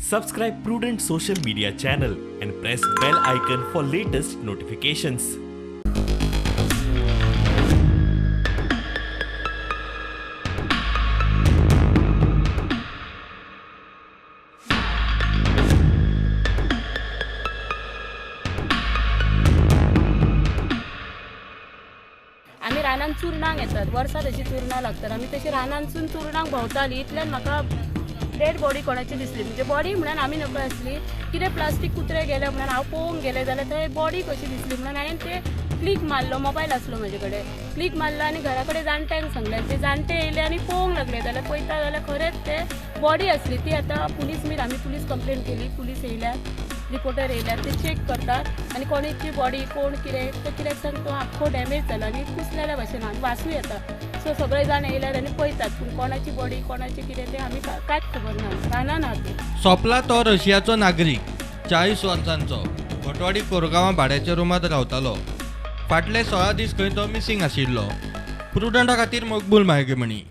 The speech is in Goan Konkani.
Subscribe Prudent Social Media channel and press bell icon for latest notifications. आमी रानान चुरणाक येतात, वर्सा तशी चुरणां लागतात. आमी तशी रानानसून चुरणाक भोंवताली, इतल्यान म्हाका डेड बॉडी कोणाची दिसली. म्हणजे बॉडी म्हणून आमी नकळ आसली, कितें प्लास्टीक कुत्रे गेले म्हणून हांव पळोवंक गेलें जाल्यार थंय बॉडी कशी दिसली म्हणून हांवें ते क्लीक मारलो. मोबायल आसलो म्हजे कडेन, क्लीक मारलो आनी घरा कडेन जाणट्यांक सांगलें. ते जाणटे येयले आनी पळोवंक लागले जाल्यार पळयता जाल्यार खरेंच ते बॉडी आसली. ती आतां पुलीस मीर आमी पुलीस कंप्लेन केली. पुलीस येयल्या, रिपोर्टर येयल्यार ते चॅक करतात आनी कोणाची बॉडी कोण कितें ते कित्याक सांग तो आख्खो डॅमेज जाला आनी कुसलेल्या भशेन आनी वासूय येता. सो सगळे जाण येयल्यार आनी पळयतात, पूण कोणाची बॉडी कोणाची कितें तें आमी कांयच खबर ना. रानान आहा ती. सोंपला तो रशियाचो नागरीक, 40 वर्सांचो, भटवाडी कोरगांवां भाड्याच्या रुमांत रावतालो. फाटले 16 दीस खंय तो मिसींग आशिल्लो. प्रुडंटा खातीर मकबूल मायगमणी.